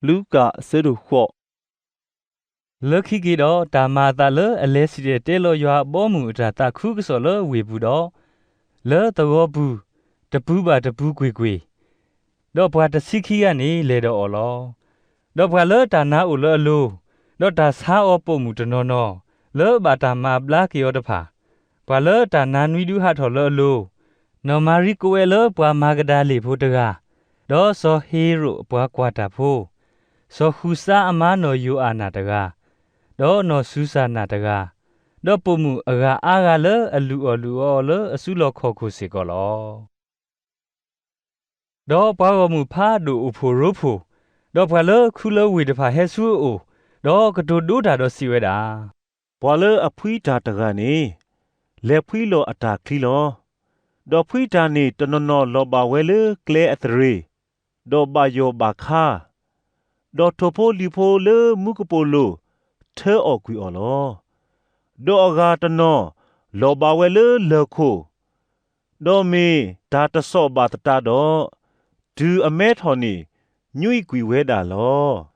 လူၤကၣ်အဆၢဒိၣ်ဃိး. လၢခံက့ၤဒီး တၢ်မၤအသးလၢအလဲၤစံၣ်တဲၤတဲလီၤယွၤအဘီအမုၢ်အတၢ်သးခုကစီၣ်လၢဝ့ၢ်ပူၤဒီး, လၢသဝီပူၤ, တပူၤဘၣ်တပူၤကွ့ၢ်ကွ့ၢ်, ဒီးပှၤတဆံခံဂၤန့ၣ် လဲၤဒီးအီၤလီၤ. ဒီးပှၤလၢတၢ်နါအိၣ်လၢအလိၤ, ဒီးတၢ်ဆါအီၤပိာ်မုၣ်တနီၤနီၤ, လၢဘၣ်တၢ်မၤဘျါက့ၤအီၤတဖၣ်, ပှၤလၢတၢ်နါနွံဒုဟးထီၣ်လၢအလိၤ, နီၢ်မၤရံကိးဝဲလၢပှၤမၤကဒၤလ့ၣ်ဖိတဂၤ, ဒီးစီၤဟ့ၤရိာ်အပှၤကွၢ်တၢ်ဖိ, စီၤဃုစါအမါနီၢ်ယိၤအၤနၤတဂၤ, ဒီးနီၢ်စူၤစၤနၤတဂၤ, ဒီးပိာ်မုၣ်အဂၤအါဂၤလၢအလုၢ်အီၣ်လုၢ်အီအီၤလၢအစုလီၢ်ခီၣ်ခိၣ်စ့ၢ်ကီးလီၤ. ဒီးပှၤဂီၢ်မုၢ်ဖးဒိၣ်အိၣ်ဖှိၣ်ရိဖှိၣ်, ဒီးပှၤလၢခူလၢဝ့ၢ်တဖၣ်ဟဲဆူအအိၣ်, ဒီးကတိၤဒိတၢ်ဒီးစံးဝဲဒၣ်, ပှၤလၢအဖှံတၢ်တဂၤန့ၣ်, လဲၤဖှံလီၤအတၢ်ချံလီၤ. ဒီးဖှံတၢ်န့ၣ်တနီၤနီၤလီၤဘၣ်ဝဲလၢကျဲအသရ့ၤ, ဒီးဘၣ်ယီၢ်ဘၣ်ခါ, ဒီးထိၣ်ဖိလံၤဖိလၢမူကပိာ်လိၤထၢအီၣ်ကွံာ်အီၤလီၤ. ဒီးအဂၤတနီၤလီၤဘၣ်ဝဲလၢလၢၢ်ခိၣ်, ဒီးမ့ၢ်တၢ်တစီၣ်ဘၣ်သတးဒီး, တုၤအမဲထီၣ်န့ၣ်, ညွံးကွံာ်ဝဲဒၣ်လီၤ.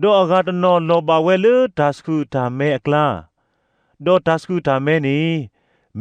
ဒီးအဂၤတနီၤလီၤဘၣ်ဝဲလၢတၢ်ဆှုၣ်တၢ်မဲအကျါ, ဒီးတၢ်ဆှုၣ်တၢ်မဲန့ၣ်,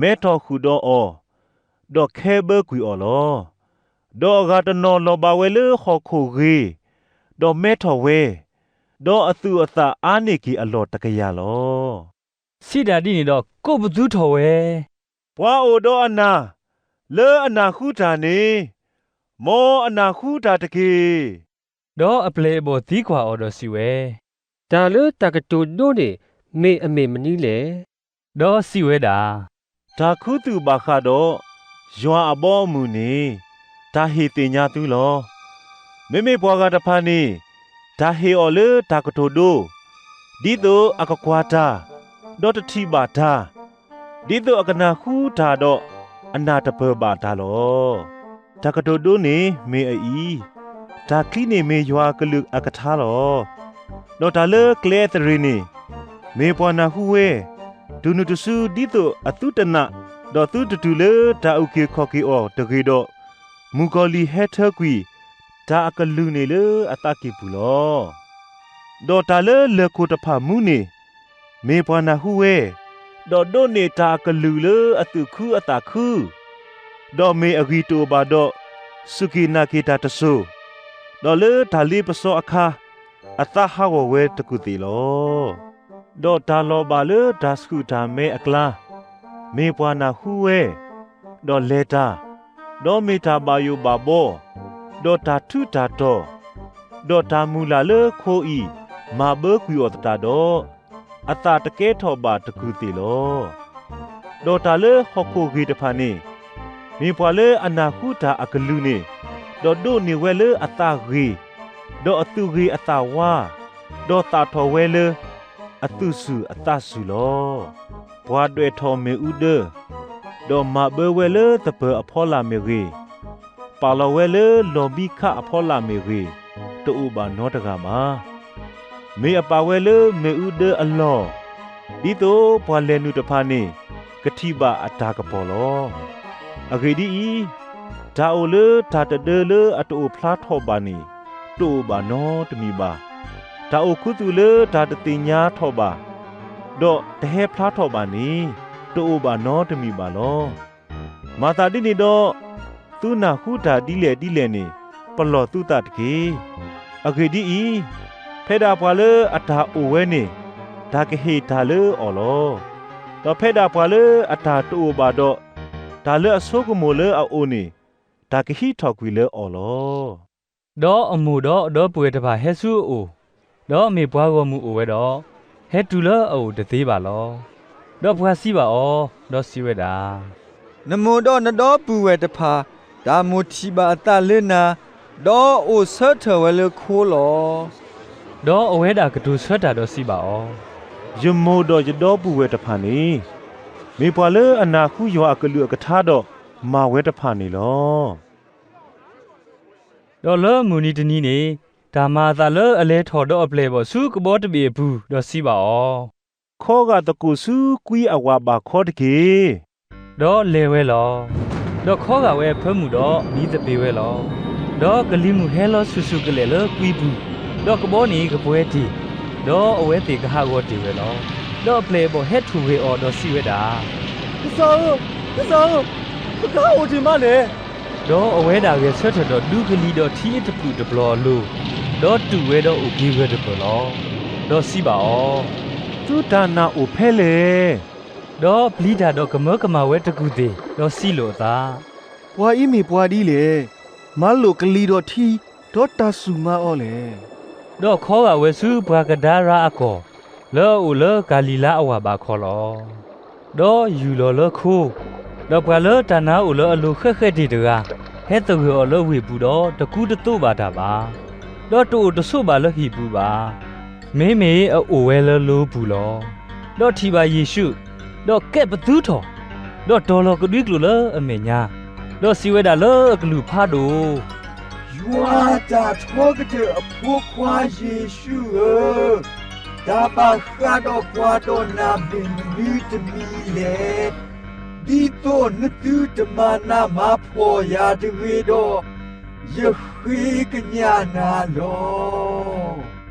မဲထီၣ်ဃုာ်ဒီးအီၤ, ဒီးခဲဘၢကွံာ်အီၤလီၤ. ဒီးအဂၤတနီၤလီၤဘၣ်ဝဲလၢဟီၣ်ခိၣ်ဂ့ၤ, ဒီးမဲထီၣ်ဝဲ, ဒီးအသူၣ်အသၣ်အါန့ၢ်က့ၤအလီၢ်တကယၤလီၤ. စံးဒၣ်ဒ်န့ၣ်ဒီးကိးပသူထီၣ်ဝဲ, ပှၤအိၣ်ဒီးအနၢ်, လၢအနၢ်ဟူတၢ်န့ၣ်, မ်အနၢ်ဟူတၢ်တက့ၢ်. ဒီးအပျဲၢ်အဘီၣ်သံကွၢ်အီၤဒီးစံးဝဲ, တၢ်လၢတၢ်ကတိၤဒိန့ၣ် မ့ၢ်အမ့ၢ်မနုၤလဲၣ်. ဒီးစံးဝဲဒၣ်, တၢ်ခူသူၣ်ဘၣ်ဃးဒီးယွၤအဘီအမုၢ်န့ၣ်, တၢ်ဟ့ၣ်သ့ၣ်ညါသုလီၤ. မ့မ့ၢ်ပှၤဂၤတဖၣ်န့ၣ်, တၢ်ဟ့ၣ်အီၤလၢတၢ်ကတိၤဒိ, ဒ်သိးအကကွၢ်တၢ်, ဒီးတထံၣ်ဘၣ်တၢ်, ဒ်သိးအကနၢ်ဟူတၢ်ဒီးအနၢ်တပၢၢ်ဘၣ်တၢ်လီၤ. တၢ်ကတိၤဒိန့ၣ်မ့ၢ်အအံၤ, တၢ်ချံန့ၣ်မ့ၢ်ယွၤအကလုၢ်အကထါလီၤ. ဒီးတၢ်လၢကျဲအသရ့ၤန့ၣ်, မ့ၢ်ပှၤနၢ်ဟူဝဲ, တုၤနုၤတစုဒ်သိးအသုတနာ်, ဒီးသုတတုၤလၢတၢ်အုၣ်က့ၤခီၣ်က့ၤအီၤတဂ့ၤဒီး, မုၣ်ကီၤလံၢ်ဟဲထၢကွံာ်တၢ်အကလုၢ်န့ၣ်လၢအသးကံၢ်ပူၤလီၤ. ဒီးတၢ်လၢလၢၢ်ခိၣ်တဖၣ်မူန့ၣ်, မ့ၢ်ပှၤနၢ်ဟူဝဲ, ဒီးဒိးန့ၢ်တၢ်အကလုၢ်လၢအသူၣ်ခုအသးခု, ဒီးမ့ၢ်အဂံၢ်တအိၣ်ဘၣ်ဒီး, စူၢ်က့ၤနာ်က့ၤတၢ်တစိၤ, ဒီးလၢတၢ်လ့ပစီအခါ, အသးဟးဂီၤဝဲတကူၣ်သ့ၣ်လီၤ. ဒီးတၢ်လီၤဘၣ်လၢတၢ်ဆှုၣ်တၢ်မဲအကျါ, မ့ၢ်ပှၤနၢ်ဟူဝဲ, ဒီးလဲၤတၢ်, ဒီးမ့ၢ်တၢ်ဘၣ်ယိၣ်ဘၣ်ဘီ, ဒီးတၢ်ထူးတၢ်တီၤ, ဒီးတၢ်မုၢ်လၢ်လၢခိအံၤမၤဘၢကွံာ်အီၤသတးဒီး, အသးတကဲထီၣ်ဘၣ်တကူၣ်သ့ၣ်လီၤ. ဒီးတၢ်လၢဟီၣ်ခိၣ်ဂ့ၤတဖၣ်န့ၣ်, မ့ၢ်ပှၤလၢအနၢ်ဟူတၢ်အကလုၢ်န့ၣ်, ဒီးဒိးန့ၢ်ဝဲလၢအသးဂ့ၤ, ဒီးအသူၣ်ဂ့ၤအသးဝါ, ဒီးသၣ်ထီၣ်ဝဲလၢအသူၣ်စူၢ်အသးစူၢ်လီၤ. ပှၤဒွဲၣ်ထီၣ်မ့ၣ်အူဒၢ, ဒီးမၤဘၢဝဲလၢသပၢၤအဖီလာ်မ့ၢ်ဂ့ၤ, ပာ်လီၤဝဲလၢလီၤမံခးအဖီလာ်မ့ၢ်ဂ့ၤ, တအိၣ်ဘၣ်နီတဂၤဘၣ်. မ့ၢ်အပာ်ဝဲလၢမ့ၣ်အူဒၢအလီၢ်, ဒ်သိးပှၤလဲၤနုာ်တဖၣ်န့ၣ် ကထံၣ်ဘၣ်အတၢ်ကပီၤလီၤ. အဂ့ၢ်ဒ်အံၤ, တၢ်အိၣ်လၢတၢ်တဒၢလၢအတအိၣ်ဖျါထီၣ်ဘၣ်န့ၣ်, တအိၣ်ဘၣ်နီတမံၤဘၣ်. တၢ်အိၣ်ခူသူၣ်လၢတၢ်တသ့ၣ်ညါထီၣ်ဘၣ်, ဒီးတဟဲဖျါထီၣ်ဘၣ်န့ၣ်, တအိၣ်ဘၣ်နီတမံၤဘၣ်လီၤ. မၤသးဒ်န့ၣ်ဒီး, သုနၢ်ဟူတၢ်ဒ်လဲၣ်ဒ်လဲၣ်န့ၣ်, ပလီၢ်သုသးတက့ၢ်. အဂ့ၢ်ဒ်အံၤ, ဖဲဒၣ်ပှၤလၢအတၢ်အိၣ်ဝဲန့ၣ်, တၢ်ကဟ့ၣ်တၢ်လၢအီၤလီၤ. ဒီးဖဲဒၣ်ပှၤလၢအတၢ်တအိၣ်ဘၣ်ဒီး, တၢ်လၢအဆိကမိၣ်လၢအအိၣ်န့ၣ်, တၢ်ကဟံးထီၣ်ကွံာ်လၢအီၤလီၤ. ဒီးအမိၢ်ဒီးအဒီပုၢ်ဝဲၢ်တဖၣ်ဟဲဆူအအိၣ်, ဒီးမ့ၢ်ပှၤဂီၢ်မုၢ်အိၣ်ဝဲဒီး, ဟဲတုၤလၢအအိၣ်တသ့ဘၣ်လီၤ. ဒီးပှၤစံးဘၣ်အီၤ, ဒီးစံးဝဲဒၣ်, နမိၢ်ဒီးနဒီပုၢ်ဝဲၢ်တဖၣ်, တၢ်မိၣ်ထံၣ်ဘၣ်အသးလၢနၤ, ဒီးအိၣ်ဆၢထၢၣ်ဝဲလၢခိလီၤ. ဒီးအဝဲဒၣ်ကတိၤဆၢတၢ်ဒီးစံးဘၣ်အီၤ, ယမိၢ်ဒီးယဒီပုၢ်ဝဲၢ်တဖၣ်န့ၣ်, မ့ၢ်ပှၤလၢအနၢ်ဟူယွၤအကလုၢ်အကထါဒီးမၤဝဲတဖၣ်န့ၣ်လီၤ. ဒီးလၢမုၢ်နံၤတနံၤန့ၣ်, တၢ်မၤအသးလၢအလဲၤထီၣ်ဒီးအပျဲၢ်အဘီၣ်ဆူကဘီတဘ့ၣ်အပူၤ, ဒီးစံးဘၣ်အီၤ, ခီဂာ်သကိးဆူကွံအဝးဘးခီတက့ၢ်. ဒီးလဲၤဝဲလီၤ. ဒီးခီဂာ်ဝဲအဖၢမုၢ်ဒီးမံသပ့ၤဝဲလီၤ. ဒီးကလံၤမုၢ်ဟဲလီၤဆူၣ်ဆူၣ်ကလဲာ်လၢကွံပူၤ, ဒီးကဘီန့ၣ်ကပှဲၤတ့ၢ်, ဒီးအဝဲသ့ၣ်ကဟးဂီၤတ့ၢ်ဝဲလီၤ. ဒီးအပျဲၢ်အဘီၣ်ဟဲထီၣ်ဂဲၤအီၤဒီးစံးဝဲဒၣ်, ကစၢ်ဧၢ, ကစၢ်ဧၢ, ပကဟးအိၣ်တ့ၢ်မးလဲၣ်. ဒီးအဝဲဒၣ်ဂဲၤဆၢထၢၣ်ဒီးဒူကလံၤဒီးထံအတပျုာ်တပျီၤအလိၤ, ဒီးတုၤဝဲဒီးအိၣ်က့ၤဂၢၢ်တပၢၢ်လီၤ. ဒီးစံးဘၣ်အီၤ, သုတၢ်နာ်အိၣ်ဖဲလဲၣ်. ဒီးပျံၤတၢ်ဒီးကမၢကမၣ်ဝဲတကူၢ်သ့ၣ်, ဒီးစံးလိာ်အသး, ပှၤအံၤမ့ၢ်ပှၤဒ်လဲၣ်. မၤလိာ်ကလံၤဒီးထံ, ဒီးတၢ်စူၢ်မၤအီၤလဲၣ်. ဒီးခီဂာ်ဝဲဆူပှၤကဒါရၤအကီၢ်, လၢအအိၣ်လၢကၤလံၤလါအဝၤဘးခီလီၤ. ဒီးယူၢ်လီၤလၢခိ, ဒီးပှၤလၢတၢ်နါအိၣ်လၢအလိၤဃဲးဃဲးတ့ၢ်တဂၤ, ဟဲသဂၢၢ်အီၤလၢဝ့ၢ်ပူၤဒီးတကူတသိးဘၣ်တၢ်ဘၣ်. ဒီးတအိၣ်တဆိးဘၣ်လၢဟံၣ်ပူၤဘၣ်. မ့မ့ၢ်အအိၣ်ဝဲလၢလိၤပူၤလီၤ. ဒီးထံၣ်ဘၣ်ယ့ၣ်ၡူး, ဒီးကဲးပသူထီၣ်, ဒီးတီၤလီၤကဒွံကျိာ်လၢအမဲာ်ညါ, ဒီးစံးဝဲဒၣ်လၢအကလုၢ်ဖးဒိၣ်, ယွၤအတၢ်ထီကတၢၢ်အဖိခွါယ့ၣ်ၡူးဧၢ, တၢ်ဘၣ်ဃးဒီးပှၤဒီးနၤမ့ၢ်မနုၤတမံၤလဲၣ်. ဒ်သိးနသုတမၤနးမၤဖှီၣ်ယၤတဂ့ၤဒီး, ယဃ့ကညးနၤလီၤ.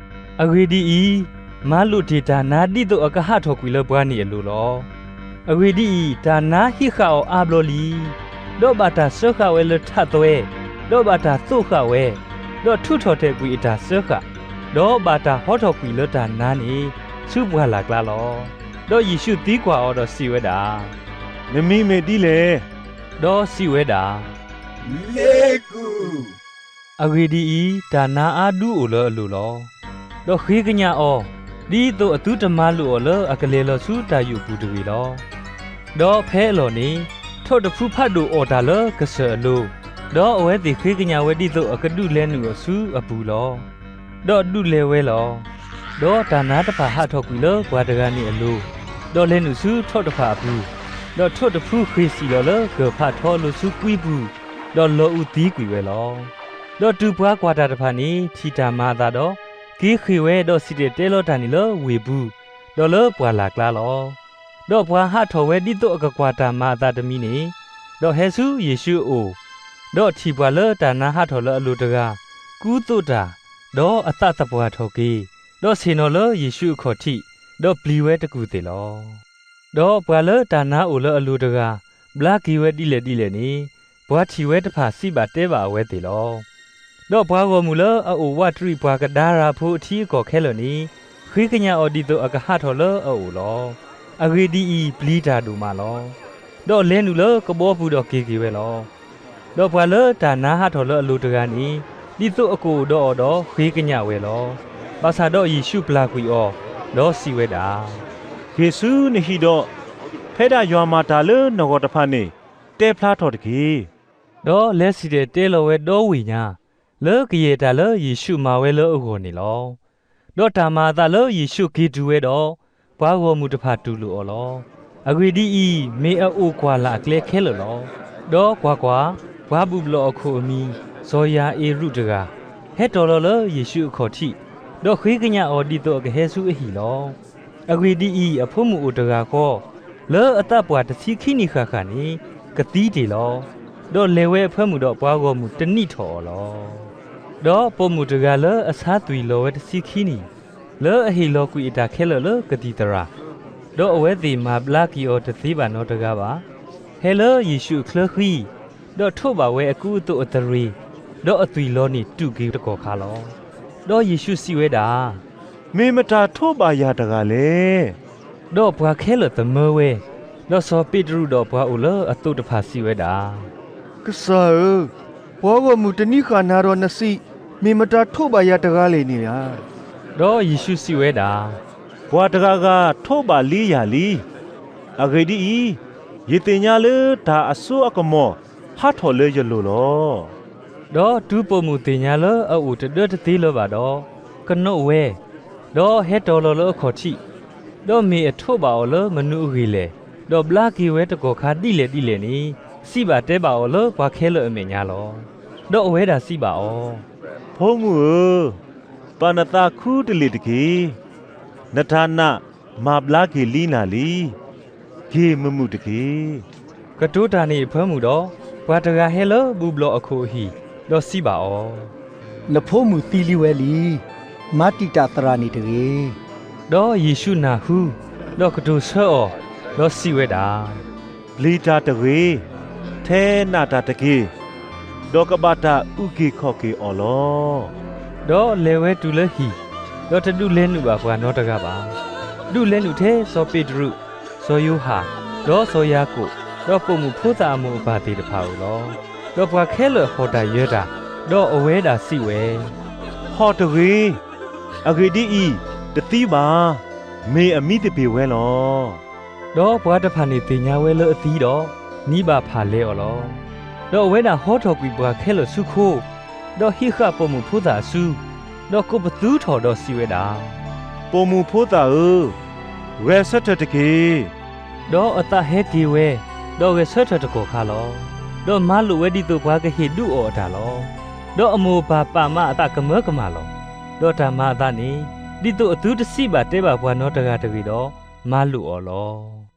အဂ့ၢ်ဒ်အံၤ, မၤလိာ်တ့ၢ်တၢ်နါဒ်သိးအကဟးထီၣ်ကွံာ်လၢပှၤန့ၣ်အလိၤလီၤ. အဂ့ၢ်ဒ်အံၤ, တၢ်နါဟံးဃာ်အီၤအါဘျီလံ, ဒီးဘၣ်တၢ်စၢဃာ်ဝဲလၢထးသွဲ, ဒီးဘၣ်တၢ်သိးဃာ်ဝဲ, ဒီးထုးထီၣ်ထဲးကွံာ်အတၢ်စၢဃာ်, ဒီးဘၣ်တၢ်ဟီထီၣ်ကွံာ်လၢတၢ်နါန့ၣ် ဆူပှၢ်လၢ်ကျါလီၤ. ဒီးယ့ၣ်ၡူးသံကွၢ်အီၤဒီးစံးဝဲဒၣ်, နမံၤမ့ၢ်ဒ်လဲၣ်. ဒီးစံးဝဲဒၣ်, လ့ကူၣ်. အဂ့ၢ်ဒ်အံၤ, တၢ်နါအါဒူအိၣ်လၢအလိၤလီၤ. ဒီးဃ့ကညးအီၤ, ဒ်သိးအသုတမၤလိာ်အီၤလၢအကလဲၤလီၤဆူတၢ်ယိာ်ပူၤတဂ့ၤလီၤ. ဒီးဖဲအလီၢ်န့ၣ်, ထိးတဖုဖးဒိၣ်အီၣ်တၢ်လၢကစၢၢ်အလိၤ, ဒီးအဝဲသ့ၣ်ဃ့ကညးဝဲဒ်သိးအကဒုးလဲၤနုာ်အီၤဆူအပူၤလီၤ. ဒီးဒုးလဲၤဝဲလီၤ. ဒီးတၢ်နါတဖၣ်ဟးထီၣ်ကွံာ်လၢပှၤတဂၤန့ၣ်အလိၤ, ဒီးလဲၤနုာ်ဆူထိးတဖၣ်အပူၤ, ဒီးထိးတဖုဃ့ၢ်စံၣ်လီၤလၢကၢၢ်ဖးထီအလိၤဆူကွံပူၤ, ဒီးလီၤအူသံကွံာ်ဝဲလီၤ. ဒီးတုၤပှၤကွၢ်တၢ်တဖၣ်န့ၣ် ထံၣ်တၢ်မၤအသးဒီး, က့ၤဃ့ၢ်ဝဲဒီးစံၣ်တဲၤတဲလီၤတၢ်န့ၣ်လၢဝ့ၢ်ပူၤ, ဒီးလၢပှၢ်လၢ်ကျါလီၤ. ဒီးပှၤဟးထီၣ်ဝဲဒ်သိးအကကွၢ်တၢ်မၤအသးတမံၤန့ၣ်, ဒီးဟဲဆူယ့ၣ်ၡူးအအိၣ်, ဒီးထံၣ်ပှၤလၢတၢ်နါဟးထီၣ်လၢအလိၤတဂၤ, ကူသိးတၢ်, ဒီးအသးသပှၢ်ထီၣ်က့ၤ, ဒီးဆ့ၣ်နီၤလၢယ့ၣ်ၡူးအခီၣ်ထံး, ဒီးပျံၤဝဲတကူၢ်သ့ၣ်လီၤ. ဒီးပှၤလၢတၢ်နါအိၣ်လၢအလိၤတဂၤ, ဘျါက့ၤဝဲဒ်လဲၣ်ဒ်လဲၣ်န့ၣ်, ပှၤထံၣ်ဝဲတဖၣ်စံးဘၣ်တဲဘၣ်အဝဲသ့ၣ်လီၤ. ဒီးပှၤဂီၢ်မုၢ်လၢအအိၣ်ဝးတရံးပှၤကဒါရၤဖိအထံအကီၢ်ခဲလၢာ်န့ၣ်, ဃ့ကညးအီၤဒ်သိးအကဟးထီၣ်လၢအအိၣ်လီၤ. အဂ့ၢ်ဒ်အံၤ, ပျံၤတၢ်ဒိၣ်မးလီၤ. ဒီးလဲၤနုာ်လၢကဘီပူၤဒီးက့ၤက့ၤဝဲလီၤ. ဒီးပှၤလၢတၢ်နါဟးထီၣ်လၢအလိၤတဂၤန့ၣ်, ဒ်သိးအကအိၣ်ဒီးအီၤဒီးဃ့ကညးဝဲလီၤ. ဘၣ်ဆၣ်ဒီးယ့ၣ်ၡူးပျၢ်ကွံာ်အီၤ, ဒီးစံးဝဲဒၣ်, က့ၤဆူနဟံၣ်ဒီး, ဖဲဒၣ်ယွၤမၤတၢ်လၢနဂီၢ်တဖၣ်န့ၣ်, တဲဖျါထီၣ်တက့ၢ်. ဒီးလဲၤစံၣ်တဲၤတဲလီၤဝဲဒီဝ့ၢ်ညါ, လၢကယဲၢ်တၢ်လၢယ့ၣ်ၡူးမၤဝဲလၢအဂီၢ်န့ၣ်လီၤ. ဒီးတၢ်မၤအသးလၢယ့ၣ်ၡူးက့ၤတုၤဝဲဒီး, ပှၤဂီၢ်မုၢ်တဖၣ်တူၢ်လိာ်အီၤလီၤ. အဂ့ၢ်ဒ်အံၤ, မ့ၢ်အအိၣ်ကွၢ်လၢ်အကျဲခဲလၢာ်လီၤ. ဒီးကွၢ်ကွၢ်, ပှၤဘူၣ်ဘျီၣ်အခိၣ်အမံၤ, စီၤယၤအ့ရူးတဂၤ, ဟဲတီၤလီၤလၢယ့ၣ်ၡူးအခီၣ်ထံး, ဒီးဃ့ကညးအီၤဒ်သိးအကဟဲဆူအဟံၣ်လီၤ. အဂ့ၢ်ဒ်အံၤ, အဖိမုၣ်အိၣ်တဂၤဃီ, လၢအသးပှၢ်တဆံခံနံၣ်ဃၣ်ဃၣ်န့ၣ်, ကသံတ့ၢ်လီၤ. ဒီးလဲၤဝဲအဖၢမုၢ်ဒီးပှၤဂီၢ်မုၢ်တနံၣ်ထီၣ်အီၤလီၤ. ဒီးပိာ်မုၣ်တဂၤလၢအဆါသွံၣ်လီၤဝဲတဆံခံနံၣ်, လၢအဟ့ၣ်လီၤကွံာ်အတၢ်ခဲလၢာ်လၢကသံၣ်သရၣ်, ဒီးအဝဲသ့ၣ်မၤဘျါက့ၤအီၤတသ့ဘၣ်နီတဂၤဘၣ်, ဟဲလၢယ့ၣ်ၡူးအချၢဃံ, ဒီးထိးဘၣ်ဝဲအကူအသိးအသရ့ၤ, ဒီးအသွံၣ်လီၤန့ၣ်တူာ်က့ၤတကီၢ်ခါလီၤ. ဒီးယ့ၣ်ၡူးစံးဝဲဒၣ်, မ့ၢ်မတၤထိးဘၣ်ယၤတဂၤလဲၣ်. ဒီးပှၤခဲလၢာ်သမၢဝဲ, ဒီးစီၤပ့းတရူးဒီးပှၤအိၣ်လၢအသိးတဖၣ်စံးဝဲဒၣ်, ကစၢ်ဧၢ, ပှၤဂီၢ်မုၢ်တနံၤဃၣ်နၤဒီးနစံး, မ့ၢ်မတၤထိးဘၣ်ယၤတဂၤလဲၣ်န့ၣ်ဧါ. ဒီးယ့ၣ်ၡူးစံးဝဲဒၣ်, ပှၤတဂၤဂၤထိးဘၣ်လံယၤလံ. အဂ့ၢ်ဒ်အံၤ, ယသ့ၣ်ညါလၢတၢ်အစိအကမီၤဟးထီၣ်လၢယလိၤလီၤ. ဒီးတုၤပိာ်မုၣ်သ့ၣ်ညါလၢအအိၣ်တဒၢတသ့လၢၤဘၣ်ဒီး, ကနိးဝဲ, ဒီးဟဲတီၤလီၤလၢအခီၣ်ထံး, ဒီးမ့ၢ်အထိးဘၣ်အီၤလၢမနုၤအဂ့ၢ်လဲၣ်, ဒီးဘျါက့ၤဝဲတကီၢ်ခါဒ်လဲၣ်ဒ်လဲၣ်န့ၣ်, စံးဘၣ်တဲဘၣ်အီၤလၢပှၤခဲလၢာ်အမဲာ်ညါလီၤ. ဒီးအဝဲဒၣ်စံးဘၣ်အီၤ, ဖိမုၣ်ဧၢ, ပာ်နသးခူတလ့ၢ်တက့ၢ်. နတၢ်နာ်မၤဘျါက့ၤလံနၤလံ. က့ၤမုာ်မုာ်တက့ၢ်. ကတိၤတၢ်န့ၣ်အဖၢမုၢ်ဒီး, ပှၤတဂၤဟဲလၢဘူၣ်ဘျီၣ်အခိၣ်အဟံၣ်, ဒီးစံးဘၣ်အီၤ, နဖိမုၣ်သံလံဝဲလံ. မၤတံာ်တာ်သရၣ်န့ၣ်တဂ့ၤ. ဒီးယ့ၣ်ရှူးနၢ်ဟူ, ဒီးကတိၤဆၢအီၤ, ဒီးစံးဝဲဒၣ်, ပျံၤတၢ်တဂ့ၤ, ထဲနၢ်တၢ်တက့ၢ်, ဒီးကဘၣ်တၢ်အုၣ်က့ၤခီၣ်က့ၤအီၤလီၤ. ဒီးလဲၤဝဲတုၤလၢဟံၣ်, ဒီးတဒုးလဲၤနုာ်ဘၣ်ပှၤနီတဂၤဘၣ်. ဒုးလဲၤနုာ်ထဲစီၤပ့းတရူး, စီၤယိၤဟၣ်, ဒီးစီၤယၤကိာ်, ဒီးပိာ်မုၣ်ဖိသၣ်အမိၢ်အပၢ်သ့ၣ်တဖၣ်ဧိၤလီၤ. ဒီးပှၤခဲလၢာ်ဟီၣ်တၢ်ယၢၤတၢ်, ဒီးအဝဲဒၣ်စံးဝဲ, ဟီၣ်တဂ့ၤ, အဂ့ၢ်ဒ်အံၤ, တသံဘၣ်, မ့ၢ်အမံသပ့ၤဝဲလီၤ. ဒီးပှၤတဖၣ်န့ၣ်သ့ၣ်ညါဝဲလၢအသံဒီး, နံၤဘၣ်ဖၣ်လဲအီၤလီၤ. ဒီးအဝဲဒၣ်ဟီထီၣ်ကွံာ်ပှၤခဲလၢာ်ဆူခိ, ဒီးဟံးဃာ်ပိာ်မုၣ်ဖိသၣ်အစု, ဒီးကိးပသူထီၣ်ဒီးစံးဝဲဒၣ်, ပိာ်မုၣ်ဖိသၣ်ဧၢ, ဂဲၤဆၢထၢၣ်တက့ၢ်. ဒီးအသးဟဲက့ၤဝဲ, ဒီးဂဲၤဆၢထၢၣ်တကီၢ်ခါလီၤ. ဒီးမၤလိာ်ဝဲဒ်သိးပှၤကဟ့ၣ်ဒုးအီၤအတၢ်လီၤ. ဒီးအမိၢ်အပၢ်ပာ်မၤအသးကမၢကမၣ်လီၤ. ဒီးတၢ်မၤအသးန့ၣ်, ဒ်သိးအသုတစံးဘၣ်တဲဘၣ်ပှၤနီတဂၤတဂ့ၤဒီး, မၤလိာ်အီၤလီၤ.